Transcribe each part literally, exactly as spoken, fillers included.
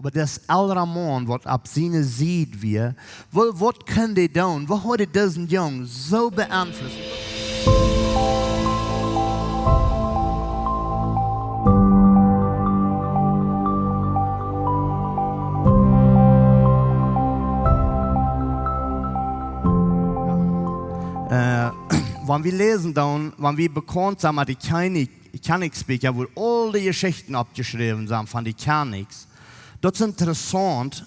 Oba dis elra Maun, waut opp siene Sied wia, waut, waut kunn dee doonen? Waut haud disen Jung soo beeinflusst? Äh, wan wie läsen dan, wan wie bekaunt sent met de Kjennichs-, Kjennichsbieekja, wua aul de Jeschichten oppjeschräwen sent von de Kjennichs, daut es interessaunt,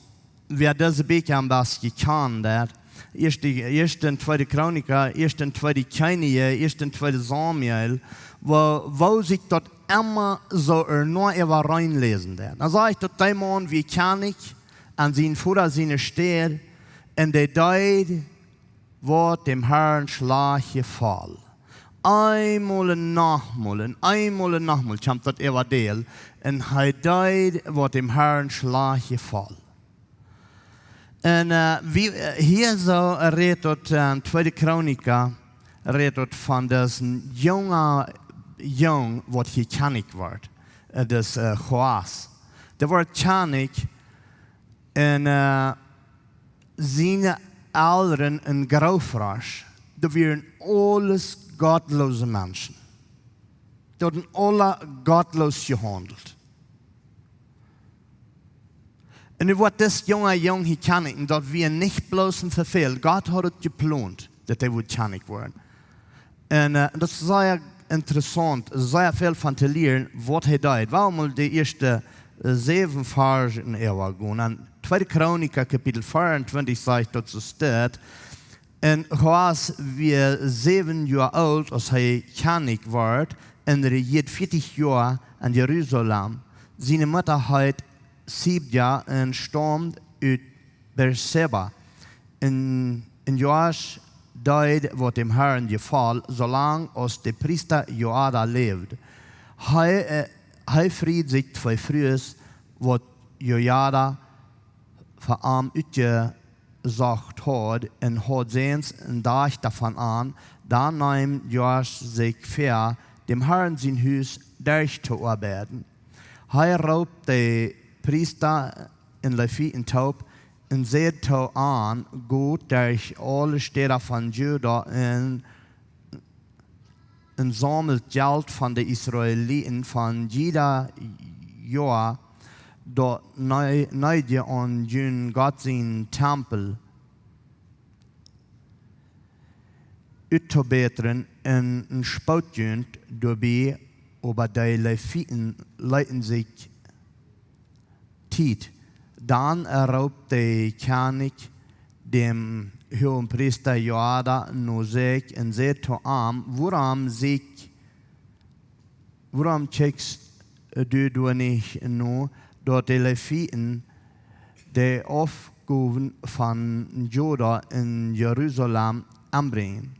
wäa dise Bieekja een bät kjant, daut ieeschte, ieeschte un tweede Chronika, ieeschte un tweede Kjennichs, ieeschte un tweede Samuel, wua, wua sikj daut emma soo ea no äwa rein läsen deed. Dan sach ekj daut dee Maun wia Kjennich aun sien Voda siene Städ, un dee deed, waut däm Harn schlajcht jefoll. Eemol un nochmol, un eemol un nochmol kjeem daut äwa däl, un hee deed, waut däm Harn schlajcht jefoll. Un, äh, wie, äh, hia soo rät daut, äh, tweede Chronika, rät daut von disen jungen Jung, waut hia Kjennich wort, äh, dis, äh, Joas. Dee wort Kjennich un, äh, siene Elren un Grootören, dee wieren aules gottlose Menschen. Dee hauden aula gottlos jehaundelt. Un nu wort dis junga Jung hia Kjennich, un daut wia nich bloos een Vefäl. Gott haud daut jeplont, daut hee wudd Kjennich woaren. Un, äh, daut es sea interessaunt, sea väl von to lieren, waut hee deed. Wie woaren mol de ieeschte, äh, säwen Varzen äwagonen. Aun tweede Chronika, Kapitel vea un twintich, sajcht daut soo, steit: Un Joas wia säwen Joa oolt, aus hee Kjennich wort, un rejieed vieetich Joa en Jerusalem. Siene Mutta heet Zibja un staumd ut Beerseba. Un, un Joas deed, waut däm Harn jefoll, soo lang aus de Priesta Jojada läwd. Hee, äh, hee fried sikj twee Frues, waut Jojada fa am utjesocht haud, un haud Säns un Dajchta von an. Dan neem Joas sikj väa, däm Harn sien Hus derchtooabeiden. Hee roopt de Priesta un Leviten toop un säd to an: Got derch aule Städa von Juda un, un saumelt Jelt von de Israeliten von jieda Joa, daut nee-, needje aun jun Gott sien Tempel uttobätren, un, un spoot junt doabie. Oba de Leviten leeten sikj Tiet. Dan roopt de Kjennich däm Huagepriesta Jojada no sikj un säd to am: Wuarom sieekjst Wuarom kjikjst du doa nich no, daut de Leviten de Aufgowen von Juda un Jerusalem enbrinjen?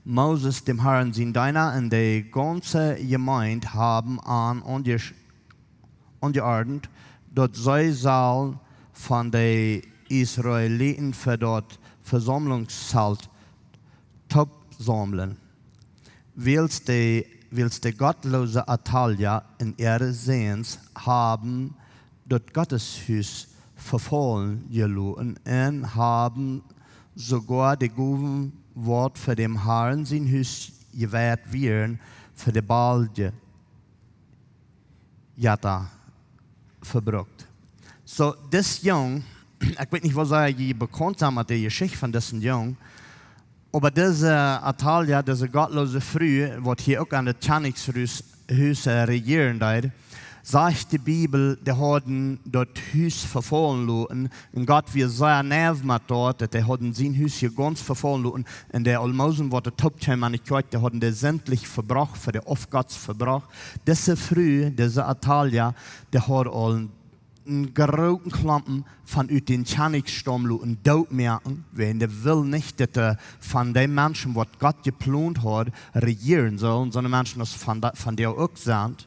Moses, däm Harn sien Deena, un de gaunze Jemeent haben an aunje-, aunjeordent, daut see sullen von de Israeliten fa daut Vesaumlungszelt toopsaumlen, wiels de, wiels de gottloose Atalja un äare Säns haben daut Gotteshus vefaulen jeloten un haben soogoa de Gowen, waut fa däm Harn sien Hus jeweiht wieren, fa de Baal je-, Jetta vebrukt. Soo, dis Jung, ekj weet nich, woo sea jie bekaunt sent met de Jeschicht von disen Jung, oba dise Atalja, dise gottloose Fru, waut hia uk aun daut Kjennichshus, Hus, äh, rejieren deed, sajcht de Bibel, dee hauden daut Hus vefaulen loten, un Gott wia sea neef met daut, daut dee hauden sien Hus hia gaunz vefaulen loten, un de Almosen, waut doa toop kjeemen aun de Kjoakj, dee hauden dee sämtlich vebrocht, fa de Aufgotts vebrocht. Dise Fru, dise Atalja, dee haud aul een, een grooten Klompen von ut dän Kjennichsstaum loten dootmoaken, wäajen dee wull nich, daut, äh, von de Menschen, waut Gott jeplont haud, rejieren sullen, sonda Menschen aus von de, von dee uk sent.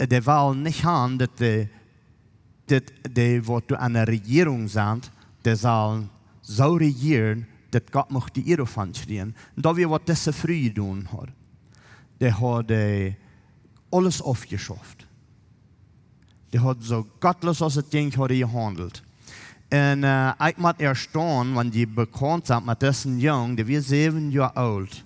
Äh, dee wull nich han, daut de daut dee, waut doa aun de Rejierunk sent, dee sellen soo rejieren, daut Gott mucht de Ea doavon kjrieen. Un daut wia, waut dise Fru jedonen haud. Dee haud, äh, aules aufjeschauft. Dee haud soo gottloos aus et jinkj haud jehaundelt. Un ekj mott erstaunen, wan dee bekaunt sent met disen Jung, dee wia säwen Joa oolt.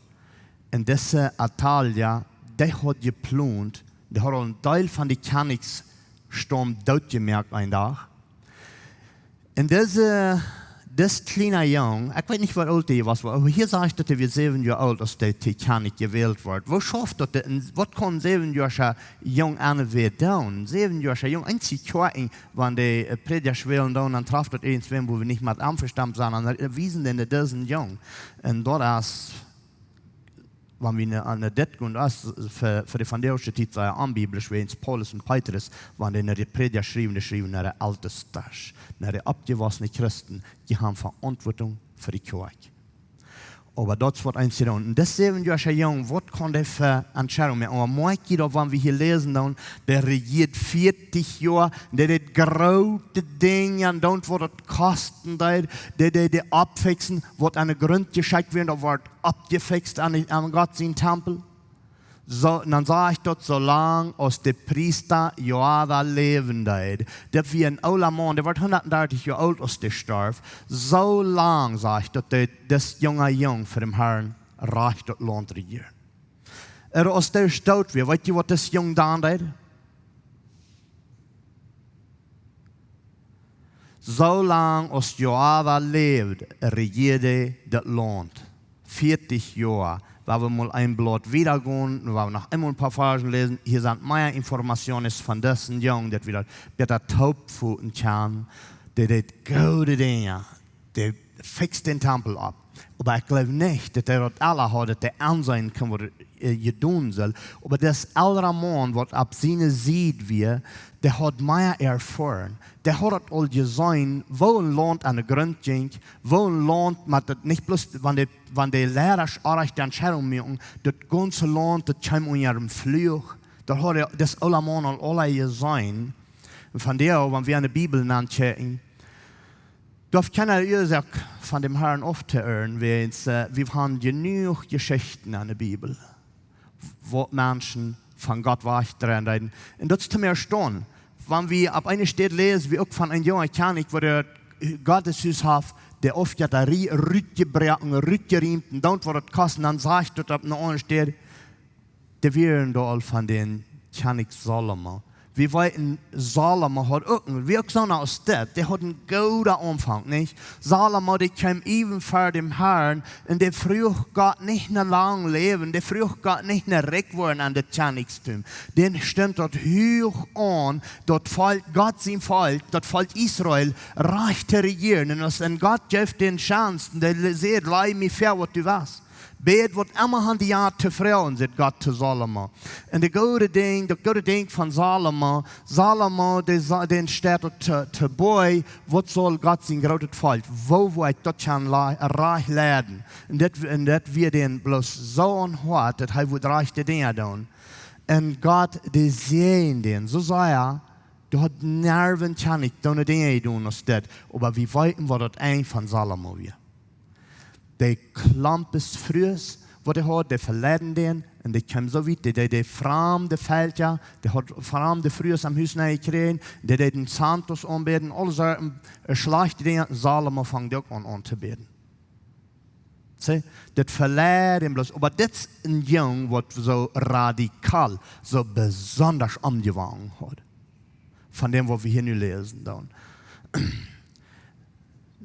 Un dise Atalja, dee haud jeplont, dee haud aul een Deel von de Kjennichsstaum dootjemoakt een Dach. Un dise, dis kjliena Jung, ekj weet nich woo oolt dee wia, oba hia sajcht daut dee wia säwen Joa oolt aus dee to Kjennich jewält wort. Woo schauft daut, waut kaun een säwen Joascha Jung aunwäa doonen? Säwen Joascha Jung, eent sie kjoakjen, wan de Prädja wälen doonen, dan traft daut irjentwäm, wua wie nich met envestonen sent, dan wiesen dee no disen Jung. Un daut es wan wie aun dit gonen, daut es fa de vondoagsche Tiet sea onbiblisch, wäajens Paulus un Petrus, wan dee no de Prädja schriewen, dee schriewen no de Eltestasch, no de oppjewossne Christen, dee haben Veauntwuatunk fa de Kjoakj. Oba daut es waut eent to doonen. Un dis säwen Joascha Jung, waut kaun dee fa Entscheidungen moaken? Oba moakj jie daut, wan wie hia läsen doonen, dee rejieed vieetich Joa, dee deed groote Dinja doonen, waut daut kosten deed, dee deed dee oppfiksen, waut aun de Grunt jeschekjt wia, daut wort oppjefikst aun Gott sien Tempel. Dan sajcht daut, soo lang aus de Priesta Joada läwen deed, daut wia een oola Maun, dee wort hundatdartich Joa oolt aus dee storf, soo lang, sajcht daut, deed dis junga Jung fa dän Harn rajcht daut Launt rejieeren. Oba aus dee stoawen wia, weet jie waut dis Jung dan deed? Soo lang aus Joada läwd, rejieed hee daut Launt. Vieetich Joa. Wie woaren mol een Blaut wieda gonen, wie woaren noch eemol een poa Varzen läsen. Hia sent mea Informationen von disen Jung, daut wie daut bäta toopfoten kjennen. Dee deed goode Dinja. Dee fikst dän Tempel opp. Oba ekj jleew nich, daut hee daut aula haud, daut hee aunseenen kunn, waut jedonen sull. Oba dis oola Maun, waut opp siene Sied wia, dee haud mea erfoaren. Dee haud daut aul jeseenen, woo een Launt aun de Grunt jinkj, woo een Launt, mau daut nich bloos, wan de Leidasch oajch de Entscheidungen muaken, daut gaunze Launt, daut kjeem unja dän Fluch. Daut haud dis oola Maun aul aula jeseenen. Un vondoag, wan wie aun de Bibel nokjikjen, doa es kjeene Uasoak von dän Harn auftoieren, wäajens wie haben jenuach Jeschichten aun de Bibel, waut Menschen von Gott wajchdreien deeden. Un daut es to mea stonen. Wan wie opp eene Städ läsen, wie uk von een junga Kjennich, woo dee Gott sien Hus haft, dee Aufjetarie rutjebroaken, rutjeriemt, un doonen waut daut kosten, dan sajcht daut opp eene aundre Städ, dee wieren doa aul von dän Kjennich Salomo. Wie weeten, Salomo haud uk, wia uk soon aus dit, dee haud een gooden Aunfank, nich? Salomo, dee kjeem äwen ver dän Harn, un dee fruach Gott nich no lang läwen, dee fruach Gott nich no rikj woaren aun daut Kjennichstum. Dän stunt daut huach aun, daut Volkj, Gott sien Volkj, daut Volkj Israel, rajcht to rejieren. Un aus, un Gott jeef dän Chance, un dee säd: "Laj mie väa, waut du west. Bäd, waut emma du hast to froagen", sajcht Gott to Salomo. Un daut goode Dinkj, daut goode Dinkj von Salomo, Salomo, dee sa-, dän steit daut to, to bie, waut saul Gott sien grootet Volkj, woo woat daut kjennen la-, rajcht leiden? Un daut, un daut wia dän bloos soo aum Hoat, daut hee wudd rajchte Dinja doonen. Un Gott, dee säajend dän, soo sea, dee haud nirjent Kjennich soone Dinja jedonen aus dit. Oba wie weeten, waut daut Enj von Salomo wia. Dee Klompes Frues, waut hee haud, dee veleiden dän, un dee kjeem soo wiet, dee, dee, dee framde Velkja, dee haud framde Frues aum Hus nenn jekjräajen, dee deeden Santos aunbäden, aule Sorten, äh, schlajchte Dinja, Salomo funk dee uk aun, auntobäden. See, daut veleid am bloos, oba dit es een Jung, waut soo radikal, soo besonda omjewanjelt haud. Von däm, waut wie hia nu läsen doonen.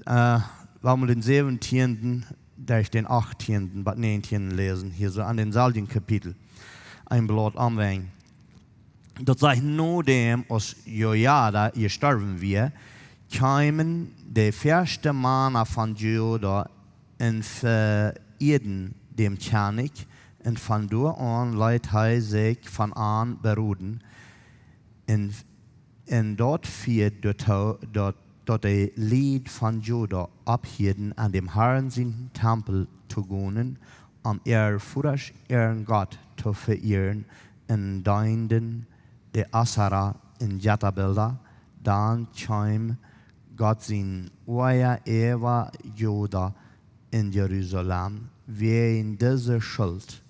Äh, wie wellen dän säwentieenden, derch dän achttieenden bat näajentieenden läsen, hia soo aun dänselwjen Kapitel. Een Blaut aunwenjen. Daut sajcht: "Nodäm aus Jojada jestorwen wia, kjeemen de väaschte Mana von Juda un veieeden dän Kjennich, un von doa aun leet hee sikj von an beroden, un un daut fieed doatoo, daut, daut de Lied von Juda opphieden, aun däm Harn sienen Tempel to gonen, om äare Vodasch äaren Gott to veieren, un deenden de Asera un Jettabilda. Dan kjeem Gott sien Oaja äwa Juda un Jerusalem wäajen dise Schult.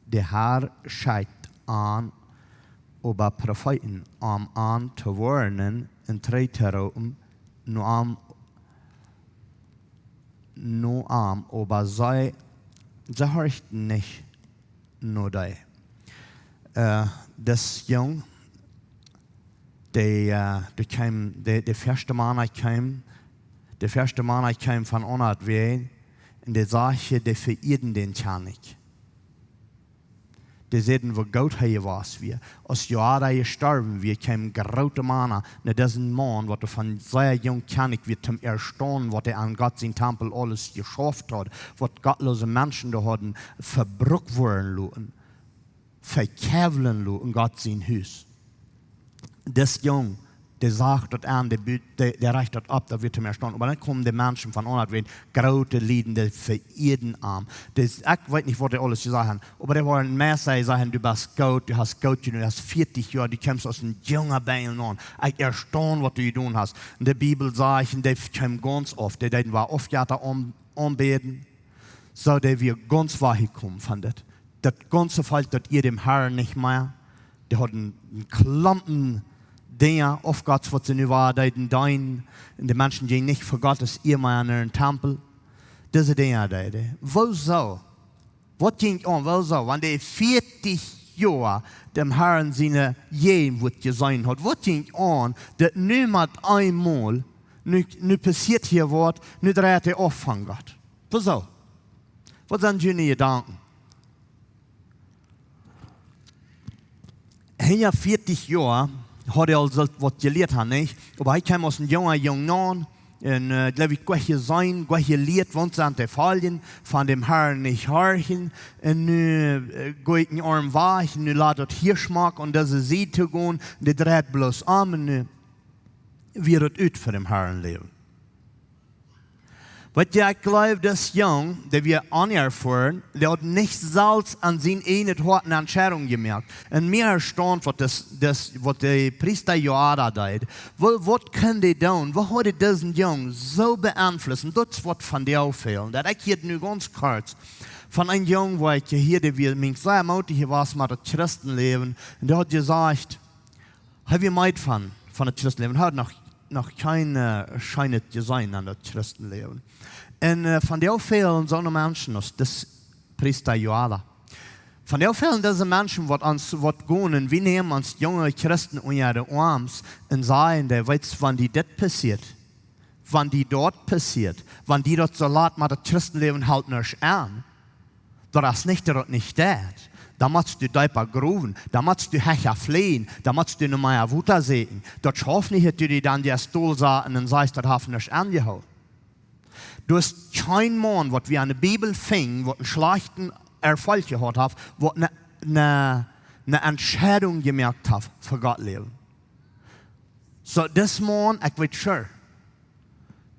De Har schekjt an oba Profeeten, om an to woarnen un trigj to roopen no am, no am, oba see, see horchten nich no dee. Äh, dis Jung, dee, äh, dee kjeem, dee, dee ieeschte Mana kjeem, dee ieeschte Mana kjeem von aundre Wäaj, un dee säden, dee veieeden dän Kjennich. Dee säden, woo goot hee jewast wia. Aus Joiada jestorwen wia, kjeemen groote Mana no disen Maun, waut doa von sea junk Kjennich wia, toom erstaunen, waut hee aun Gott sien Tempel aules jeschauft haud, waut gottlose Menschen doa hauden vebrukt woaren loten, vekjäwlen loten, Gott sien Hus. Dis Jung, dee sach daut aun, dee, bu-, dee, dee rajcht daut opp, daut wia toom erstaunen. Oba dan kjeemen dee Menschen von aundre Wäaj, groote Lied, dee veieeden am. Dee, ekj weet nich, waut dee aules jesajcht haben, oba dee wieren meist, see säden, du best goot, du hast goot jedonen, du hast vieetich Joa, du kjemst aus een junga Benjel aun. Ekj erstaun, waut du jedonen hast. Un de Bibel sajcht, un dee kjeem gaunz oft, dee deeden wada Aufjetta aun-, aunbäden. Soo, dee wia gaunz wajchjekomen von dit. Daut gaunze Volkj, daut ieed dän Harn nich mea. Dee hauden een Klompen Dinja, Aufgods, waut see nu wada deeden deenen. Un de Menschen jinjen nich fa Gott siene Ea mea en dän Tempel. Dise Dinja deeden. Wuarom? Waut jinkj aun, wuarom? Wan dee vieetich Joa dän Harn siene Jäajenwoat jeseenen haud. Waut jinkj aun, daut nu met eemol, nu, nu passieet hia waut, nu dreit hee auf von Gott. Wuarom? Waut sent june Jedanken? Hee haud vieetich Joa, haud hee aul soo waut jelieet, ha nich? Oba hee kjeem aus een junga Jung aun. Un, äh, jleew ekj, goot jeseenen, goot jelieet, waut sent de Foljen von dän Harn nich horchen. Un nu, äh, go ekj een aundren Wajch, un nu lat daut hia schmock un dise Sied to gonen, dee dreit bloos om un nu wia daut ut fa dän Harn läwen. Waut ekj jleew, dis Jung, dee wia onerfoaren, dee haud nich selfst aun sien ieejnet Hoat ne Entscheidunk jemoakt. Un mie erstaunt, waut dis, dis, waut de Priesta Joiada deed. Waut, waut kunn dee doonen? Waut haud disen Jung soo beeinflusst? Un daut es waut vondoag fält. Daut ekj hia nu gaunz kort von een Jung, wua ekj hia, dee wia, mien, sea moodich wia met daut Christenläwen. Un dee haud jesajcht, hee wia meed von, von daut Christenläwen. Hee haud noch, noch kjeen, äh, scheenet jeseenen aun daut Christenläwen. Un, äh, vondoag fälen soone Menschen aus dis Priesta Joiada. Vondoag fälen dise Menschen, waut ons, waut gonen, wie nämen ons junge Christen unja de Oarms un sajen, dee, weetst, wan die dit passieet, wan die daut passieet, wan die daut soo lat met daut Christenläwen, halt nuscht aun. Daut es nich, daut daut nich deit. Dan motst du deepa growen, dan motst du hecha fläjen, dan motst du no mea Wota sieekjen. Daut schauft nich, daut du die dan doa stolsaten un sajchst, daut haft nuscht aunjehoolen. Du hast kjeen Maun, waut wie aun de Bibel finjen, waut een schlajchten Erfolg jehaut haft, waut ne, ne, ne Entscheidunk jemoakt haft fa Gott läwen. Soo, dis Maun, ekj weet sure,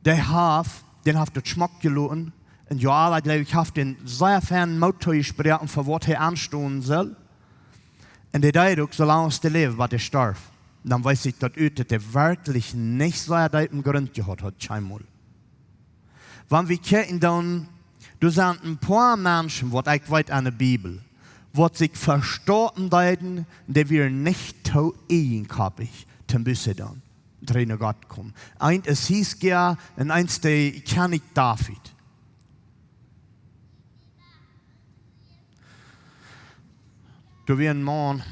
dee haft, dän haft daut schmock jeloten. Un Joiada, jleew ekj, haft dän sea fein Moot toojesproaken fa waut hee aunstonen sull. Un dee deed uk, soo lang aus dee läwd, bat dee storf. Dan wees sikj daut ut, daut dee werkjlich nich sea deepen Grunt jehaut haud, kjeenmol. Wan wie kjikjen dan, doa sent een poa Menschen, waut ekj weet aun de Bibel, waut sikj vestoapen deeden, dee wieren nich too ieejenkoppich, toom Buße doonen, trigj no Gott komen. Eent es Hiskia un eent es de Kjennich David. Doa wia een Maun,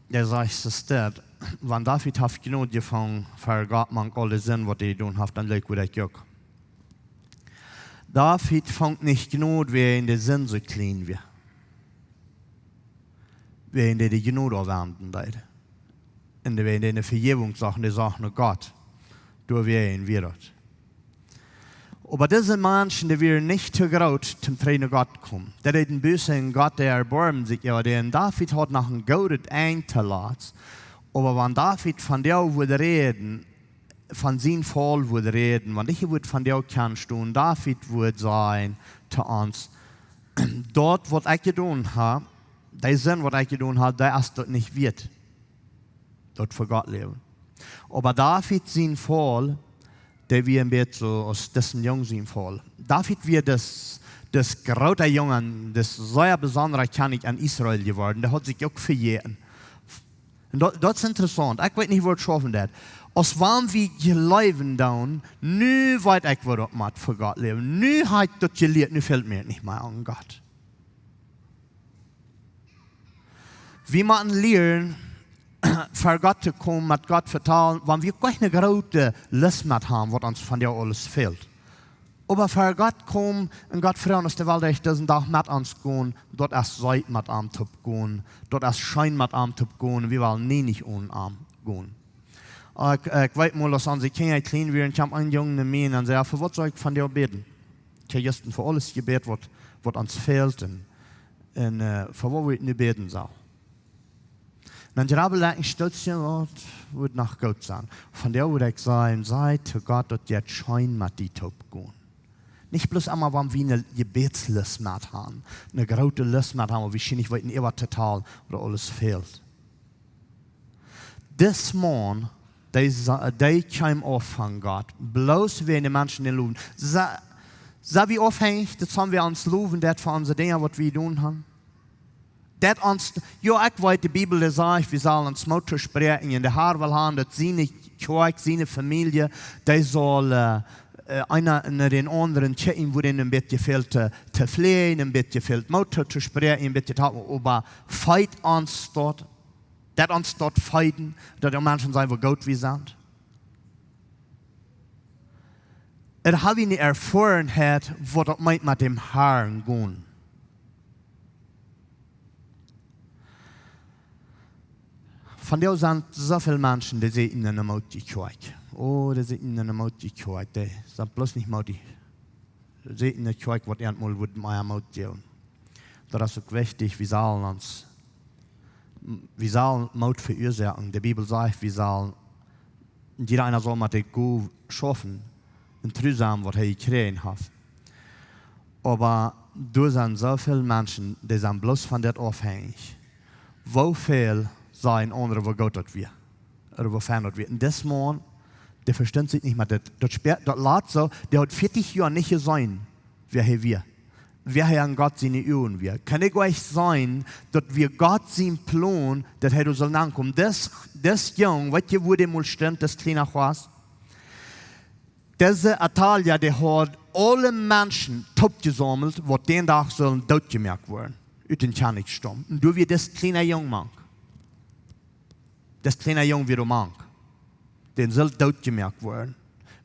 dee sajcht, soo steit, wan David haft Jnod jefungen fa Gott mank aule Sind, waut hee jedonen haft, dan leet hee daut uk. David funk nich Jnod, wäajen de Sind soo kjlien wia. Wäajen dee de Jnod aunwenden deed. Un wäajen dee ne Vejäwunk socht, dee socht no Gott. Doawäajen wia daut. Oba dise Menschen, dee wieren nich too groot, toom trigj no Gott komen. Dee deeden Buße un Gott, dee erboarmd sikj äwa dee. Un David haud noch een goodet Enj toolatst. Oba wan David vondoag wudd räden, von sien Faul wudd räden, wan ekj wudd vondoag kjennen stonen, David wudd sajen to ons, daut waut ekj jedonen ha, dee Sind waut ekj jedonen ha, dee es daut nich wieet. Daut fa Gott läwen. Oba David sien Faul, dee wia een bät soo aus disen Jung sien Faul. David wia dis, dis groota Jung, dis sea besondra Kjennich aun Israel jeworden. Dee haud sikj uk vejäten. Un daut, daut es interessaunt. Ekj weet nich, woo et schaufen deit. Aus wan wie jleewen doonen, nu weet ekj, woo daut mott fa Gott läwen. Nu hab ekj daut jelieet, nu fält mie nich mea aun Gott. Wie motten lieren, ver Gott to komen, met Gott vetalen, wan wie goanich ne groote Lust met haben, waut ons vondoag aules fält. Oba ver Gott komen un Gott froagen, aus dee well derch disen Dach met ons gonen, daut es seet met am toop gonen, daut es scheen met am toop gonen, wie wellen nie nich onen am gonen. Ekj, ekj weet mol, aus onse Kjinja kjlien wieren, kjeem een Jung no mie un säd: "Fa waut saul ekj vondoag bäden? Ekj hab jistren fa aules jebät, waut, waut ons fält, un, un, äh, fa waut ekj nu bäden saul." Dan jrabbel ekj een Stootje, waut woat noch goot sennen. Vondoag wudd ekj sajen, saj to Gott, daut jeit scheen met die toop gonen. Nich bloos emma, wan wie ne Jebädslust met haben, ne groote Lust met haben, wua wie scheen nich weeten, waut to vetalen, waut aules fält. Dis Maun, dee sa-, dee kjeem auf von Gott, bloos wäajen de Menschen dän lowen. Sa-, sent wie aufhenjich, daut sent wie ons lowen, daut fa onse Dinja, waut wie jedonen haben? Daut ons, jo, ekj weet, de Bibel, dee sajcht, wie sellen ons Moot toospräakjen, un de Har well haben, daut siene Kjoakj, siene Famielje, dee saul, äh, äh, eena no dän aundren kjikjen, wua dän een bät fält to, to fläajen, een bät fält Moot to, toospräakjen, een bät to, oba feet ons daut, daut ons daut feeden, daut de Menschen seenen, woo goot wie sent. Daut hab ekj nich erfoaren, waut daut meent met däm Harn gonen. Vondoag sent soo väl Menschen, dee sitten enne Mootje Kjoakj. Oh, dee sitten enne Mootje Kjoakj, dee sent bloos nich mootich. Sitten enne Kjoakj, waut eemol wudd mea Moot jäwen. Daut es uk wichtich, wie sellen ons, wie sellen Moot veuasoaken. De Bibel sajcht, wie sellen, jieda eena saul met de Gow schaufen, un tru sennen, waut hee jekjräajen haft. Oba doa sent soo väl Menschen, dee sent bloos von daut aufhenjich. Woo väl sajen aundre, woo goot daut wia? Ooda woo fein daut wia? Un dis Maun, dee vestunt sikj nich met daut. Daut späat, daut lat soo, dee haud vieetich Joa nich jeseenen, wäa hee wia. Wäa hee aun Gott siene Uagen wia. Kaun ekj junt sajen, daut wia Gott sien Plon, daut hee doa sull nokomen. Dis, dis Jung, weet jie, wua dee mol stunt, dis kjliena Kjast? Dise Atalja, dee haud aule Menschen toopjesaumelt, waut dän Dach sullen dootjemoakt woaren, ut dän Kjennichstam. Un doa wia dis kjliena Jung mank. Dis kjliena Jung wia doa mank. Dee sull dootjemoakt woaren.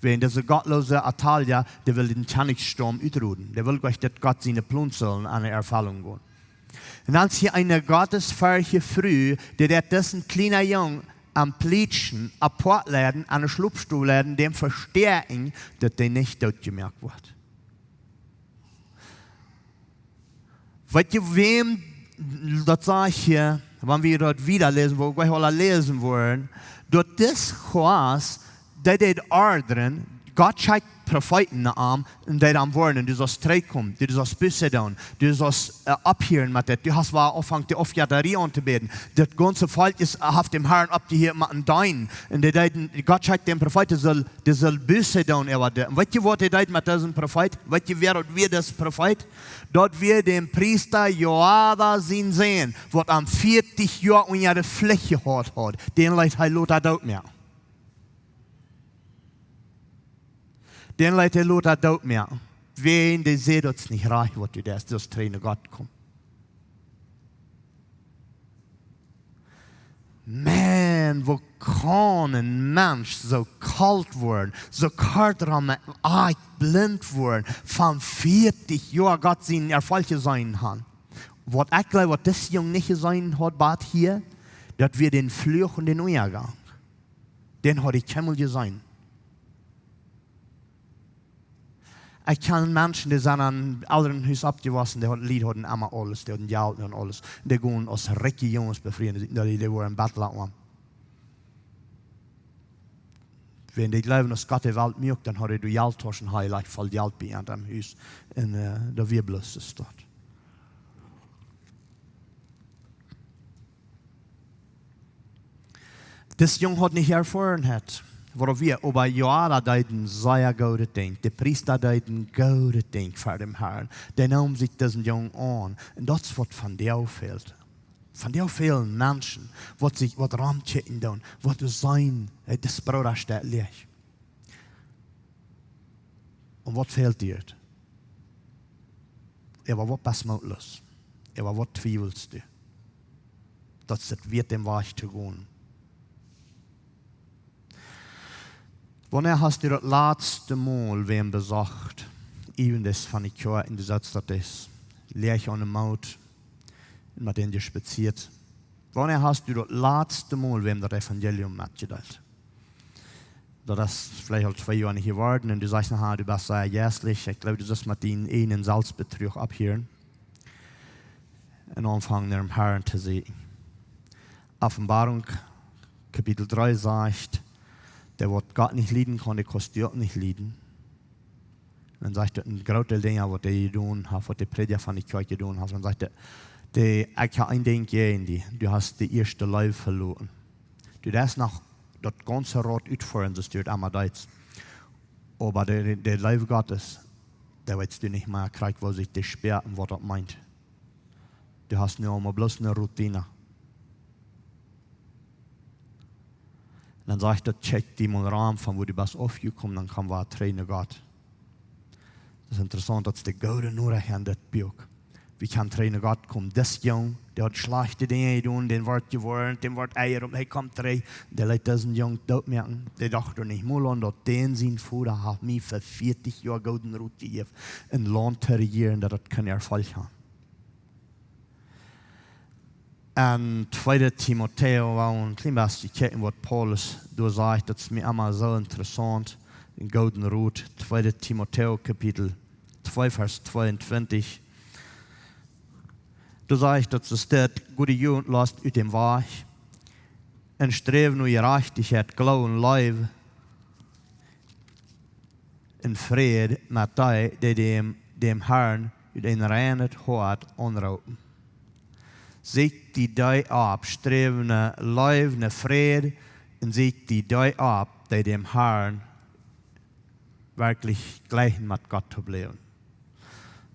Wäajen dise gottloose Atalja, dee wull dän Kjennichstam utroden. Dee wull goanich, daut Gott siene Plons sullen aun de Erfellunk gonen. Un dan es hia eene gottesferchtje Fru, dee deit disen kjliena Jung aum Plietschen, apoat leiden, aun de Schlopstow leiden, däm vestäakjen, daut dee nich dootjemoakt woat. Weet jie, wäm, daut sajcht hia, wan wie daut wieda läsen, woo wie aula läsen woaren, daut dis Kjast, dee deed ordren, Gott schekjt Profeeten no am, un dee dan woarnen: Du saust trigjkomen, du saust Buße doonen, du saust, äh, opphieren met dit, du hast wua aunjefongen de Aufjettarie auntobäden. Daut gaunze Volkj es, haft däm Harn oppjehieet met am deenen. Un dee deeden, Gott schekjt dän Profeet, dee saul, dee saul Buße doonen äwa dit. Un weet jie, waut dee deed met disen Profeet? Weet jie, wäa daut wia, dis Profeet? Daut wia däm Priesta Joiada sien Sän, waut am vieetich Joa unja de Flicht jehaut haud. Dän leet hee lota dootmoaken. Dän leet hee lota dootmoaken. Wäajen dee säd: Daut es nich rajcht, waut du deist, du saust trigj no Gott komen. Maun, woo kaun een Mensch soo kolt woaren, soo kort rom, ah, blint woaren, von vieetich Joa Gott sien Erfolg jeseenen haben? Waut ekj jleew, waut dis Jung nich jeseenen haud, bat hia, daut wia dän Fluch un dän Unjagank. Dän haud ekj kjeenmol jeseenen. Ekj kjan Menschen, dee sent aun Elrenhus oppjewossen, dee hauden, Lied hauden emma aules, dee hauden Jelt un aules. Dee gonen aus rikje Junges befrieen, dee, dee woaren Bettla. Wan dee jleewen, aus Gott de Welt muak, dan haud hee de Jelttauschen, hee lajcht voll Jelt bie an aum Hus. Un, äh, daut wia bloos daut. Dis Jung haud nich Erfoarenheit, waut wia, oba Joiada deed een sea goodet Dinkj. De Priesta deed een goodet Dinkj fa däm Harn. Dee neem sikj disen Jung aun. Un daut es, waut vondoag fält. Von dee väle Menschen, waut sikj, waut romkjikjen doonen, waut doa sent, hey, dis Brooda steit leeg. Un waut fält die? Äwa waut best du mootloos? Äwa waut twiewelst du? Daut es wieet, dän Wajch to gonen. Wanea hast du daut latste Mol wäm besocht? Äwent es von de Kjoakj, un du sitst doa, es leeg onen Moot, un met dän jespaziat. Wanea hast du daut latste Mol wäm daut Evangelium metjedeelt? Daut es veleicht aul twee Joa nich jeworden un du sajchst: "Aha, du best sea jeistlich." Ekj jleew, du sust met dän eenen Selfstbedruch opphieren un aunfangen, no däm Harn to sieekjen. Openboarunk, Kapitel dree sajcht: "Dee, waut Gott nich lieden kaun, dee kaust du uk nich lieden." Dan sajcht et een grootet Dinkj, waut hee jedonen haft, waut de Prädja von de Kjoakj jedonen haft. Dan sajcht et: "Dee, ekj hab een Dinkj jäajen die. Du hast de ieeschte Leew veloaren. Du deist noch daut gaunze Rot utfoaren, soo aus du daut emma deetst. Oba de, de Leew Gottes, dee weetst du nich mea krakjt, woo sikj dee späat un waut daut meent. Du hast nu emma bloos eene Routine." Un dan sajcht et: "Check die mol rom, von wua du best aufjekomen, dan komm wie trigj no Gott." Daut es interessaunt, daut es de goode Norecht en dit Buak. Wie kjennen trigj no Gott komen. Dis Jung, dee haud schlajchte Dinja jedonen, dän wort jewoarnt, dän wort ea, un hee kjemt trigj. Dee leet disen Jung dootmoaken. Dee docht doa nich mol aun, daut dän sien Voda haft mie fa vieetich Joa gooden Rot jejäft un Launt to rejieren, daut daut kunn Erfolg haben. En tweede Timotäus, wua wie een kjlien bät kjikjen, waut Paulus doa sajcht, daut es mie emma soo interessaunt, een gooden Rot. Tweede Timotäus, Kapitel twee, Varsch tweeuntwintich. Doa sajcht et: "Soo steit: Goode Jugend lost ut däm Wajch, un sträw no Jerajchtichkjeit, Gloowen, Leew, un Fräd met dee, dee däm, däm Harn ut een reinet Hoat aunroopen. Sieekj die dee opp, sträw no Leew, no Fräd, un sieekj die dee opp, dee däm Harn werkjlich jlikjen, met Gott to bliewen."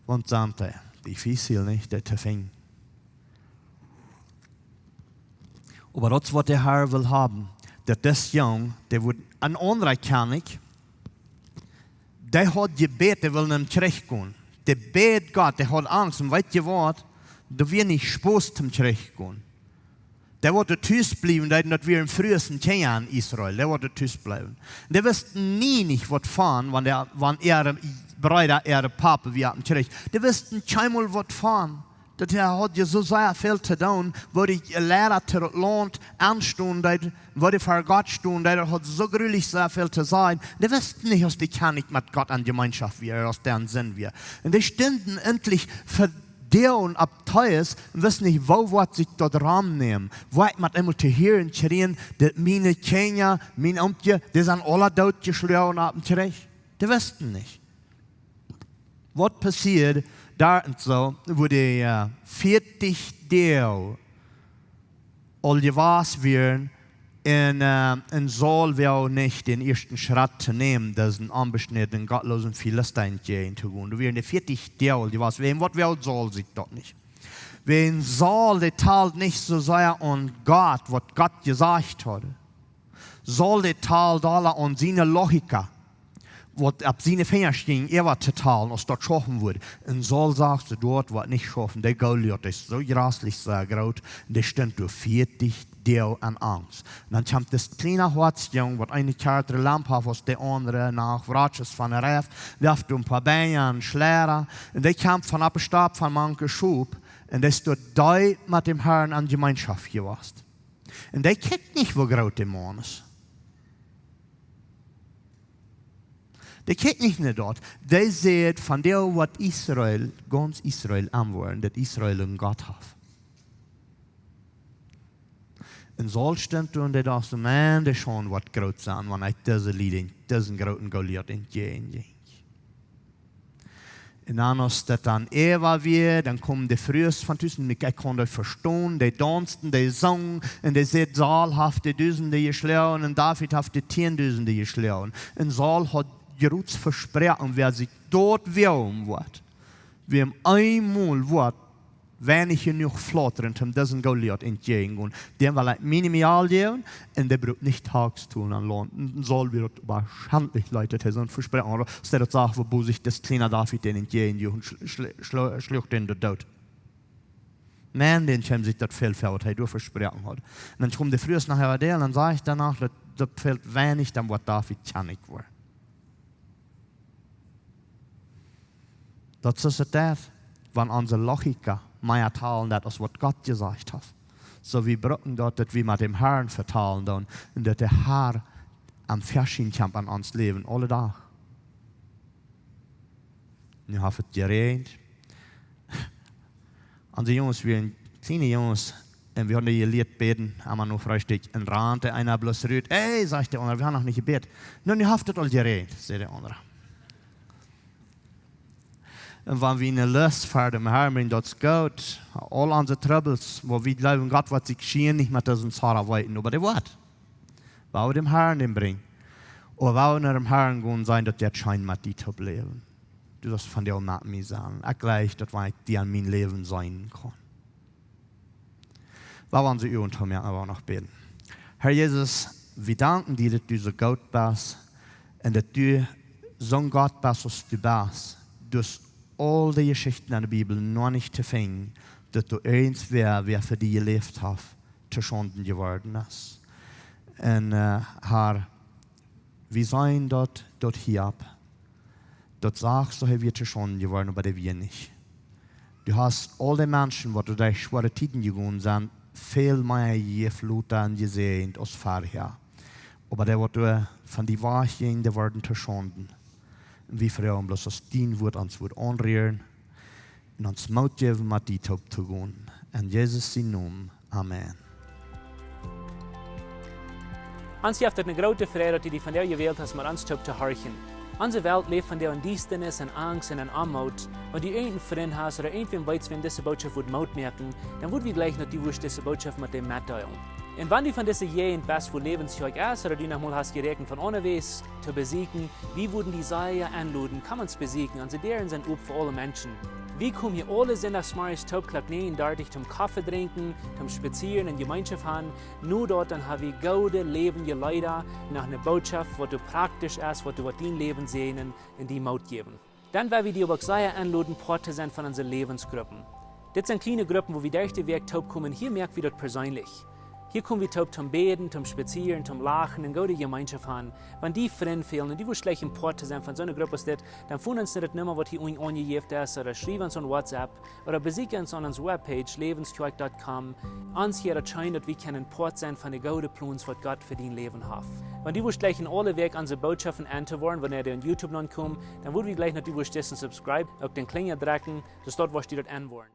Waut sent dee? Dee Fieesel, nich? Dee to finjen. Oba daut es, waut de Har well haben. Daut es Jung, dee woat een aundra Kjennich, dee haud jebät, dee wull no Kjrich gonen. Dee bäd Gott, dee haud Angst. Un weetst du waut? Doa wia nich Spos toom Kjrich gonen. Dee wull tus bliewen, dee, daut wieren Frues un Kjinja en Israel. Dee wull tus bliewen. Dee wisten nie nich waut von, wan de, wan äare Breeda, äare Papa wia opp dän Kjrich. Dee wisten kjeenmol waut von. Daut hee haud je soo sea väl to doonen, woo de Liera to daut Launt aunstonen deed, woo de ver Gott stonen deed, daut haud soo grulich sea väl to sajen. Dee wisten nich, aus dee Kjennich met Gott en Jemeenschoft wia, aus dee en Sind wia. Un dee stunden endlich ver dee opp Titus un wisten nich, woo woat sikj daut romnämen. Woa ekj met eemol to hieren kjrieen, daut miene Kjinja, mien Omkje, dee sent aula dootjeschloagen opp dän Kjrich? Dee wisten nich. Waut passieed doa un soo, woo dee, äh, vieetich Doag aul jewast wieren, un, äh, un Saul wull nich dän ieeschten Schrett to nämen, disen onbeschnädnen, gottloosen Filistea jäajen to gonen. Doa wieren dee vieetich Doag aul jewast. Wäajen waut wull Saul sikj daut nich? Wäajen Saul, dee tald nich soo sea aun Gott, waut Gott jesajcht haud. Saul, dee tald aula aun siene Logik, waut opp siene Finjasch jinkj, äwa to talen, aus daut schaufen wudd. Un Saul sajcht: "Soo, daut woat nich schaufen. De Goliat es soo jreslich sea groot, un dee stunt doa vieetich Doag en Angst." Un dan kjemt dis kjliena Hoatsjung, waut eene kjartre Lamp haft aus de aundre, noch Wratjes von de Reif, werft een poa Benja un Schliera, un dee kjemt von opp de Stap von mank de Schop, un dee es doa deep met däm Harn en Jemeenschoft jewast. Un dee kjikjt nich, woo groot de Maun es. Dee kjikjt nich no daut. Dee sajcht: "Von dee woat Israel, gaunz Israel aunwoaren, daut Israel een Gott haft." Un Saul stunt doa un dee docht soo: "Maun, dee schaun woat groot sennen, wan ekj dise Lied, disen grooten Goliat jäajen jinkj." Un dan, aus daut dan äwa wia, dan kjeemen de Frues von tus, un ekj kaun daut vestonen, dee daunsten, dee sungen, un dee säden: "Saul haft de Dusende jeschloagen, un David haft de Tiendusende jeschloagen." Un Saul haud jrod vesproaken, wäa sikj daut woagen woat, wäa am eemol woat weinich jenuach flautren, om disen Goliat entjäajen to gonen. Dän well ekj miene Mejal jäwen, un dee brukt nich Tags tun aun Launt. Un saul wie daut woarschienlich leeten, daut hee soon Vespräakjen haud, aus dee daut sach, woo bosich dis kjliena David dän entjäajen juach un schl-, schl-, schlo-, schluach dän doot. Nä, dän kjeem sikj daut väl väa, waut hee doa vesproaken haud. Un dan kjeemen de Frues no äa däl un dan sajcht doano, daut, daut fält weinich, dan woat David Kjennich woaren. Daut es daut, wan onse Logik mea talen deit aus waut Gott jesajcht haft. Soo, wie brucken daut, daut wie met däm Harn vetalen doonen un daut de Har aum väaschienkjemt aun ons Läwen, aule Dach. Nu haft et jeräajent. Onse Junges wieren kjliene Junges un wie hauden dee jelieet bäden, emma no Freestikj, un rand eena bloos rut. "Ey", sajcht de aundra, "wie haben noch nich jebät." "Nu, nu haft et aul jeräajent", sajcht de aundra. Un wan wie eene Lust fa däm Harn brinjen, daut es goot. Aul onse Trubbels, wua wie jleewen, Gott woat sikj schieren nich met disen Zora weeten, oba dee woat. Wua wie däm Harn dän brinjen. Oba wua wie no däm Harn gonen, sajen, daut deit scheen met die to läwen. Du saust vondoag met mie sennen. Ekj jleich, daut wan ekj die aun mien Läwen seenen kaun. Wua wie onse Uagen toomoaken, oba noch bäden. Har Jesus, wie danken die, daut du soo goot best un daut du soon Gott best, aus du best. Du hast aul dee Jeschichten enne Bibel noch nich to finjen, daut doa irjentwäa, wäa fa die jeläft haft, to Schonden jeworden es. Un, äh, Har, wie seenen daut, daut hia opp. Daut sach soo, hee wia to Schonden jeworden, oba dee wia nich. Du hast aul dee Menschen, waut derch schwoare Tieden jegonen sent, väl mea jejäft, loten un jesäajent aus verhäa. Oba dee, waut doa von die wajchjinjen, dee worden to Schonden. Un wie froagen bloos, daut dien Wuat ons wudd aunrieren un ons Moot jäwen, met die toop to gonen. En Jesus sienen Nomen. Amen. Ons jeft et eene groote Freid, daut du die vondoag jewält hast, met ons toop to horchen. Onse Welt läft vondoag en Diestanis, en Angst un en Oamoot. Wan du irjent een Frint hast ooda irjentwäm weetst, wäm dise Botschaft wudd Moot moaken, dan wudd wie jleichen, daut du wurscht dise Botschaft met däm metdeelen. Un wan du von dise Jäajent best, wua Läwens Kjoakj es, ooda du noch mol hast jeräakjent von onjewäa to besieekjen, wie wudden die sea enloden, komm ons besieekjen, onse Däaren sent op fa aule Menschen. Wie komen hia aule Sindachsmorjes toop Klock näajen dartich toom Koffe drinkjen, toom spazieren un Jemeenschoft haben. No daut dan ha wie goode läwendje Leeda, no eene Botschaft, waut doa praktisch es, waut doa woat dien Läwen säajnen un die Moot jäwen. Dan well wie die uk sea enloden, Poat to sennen von onse Läwensgruppen. Dit sent kjliene Gruppen, wua wie derch de Wäakj toop komen. Hia moak wie daut perseenlich. Hia kom wie toop toom bäden, toom spazieren, toom lachen un goode Jemeenschoft haben. Wan die Frind fälen un du wurscht jleichen Poat to sennen von soone Grupp aus dit, dan foon ons no de Numma, waut hia unjen aunjejäft es, ooda schriew ons aun WhatsApp, ooda besieekj ons aun onse Webpage, läwenskjoakj dot com. Ons hia daut scheen, daut wie kjennen Poat sennen von de goode Plons, waut Gott fa dien Läwen haft. Wan du wurscht jleichen aule Wäakj onse Botschaften auntohieren, wanea dee aun YouTube nopp komen, dan wudd wie jleichen, daut du wurscht disen subscribe, uk dän Klinja drekjen, soo daut wurscht du daut enwoaren.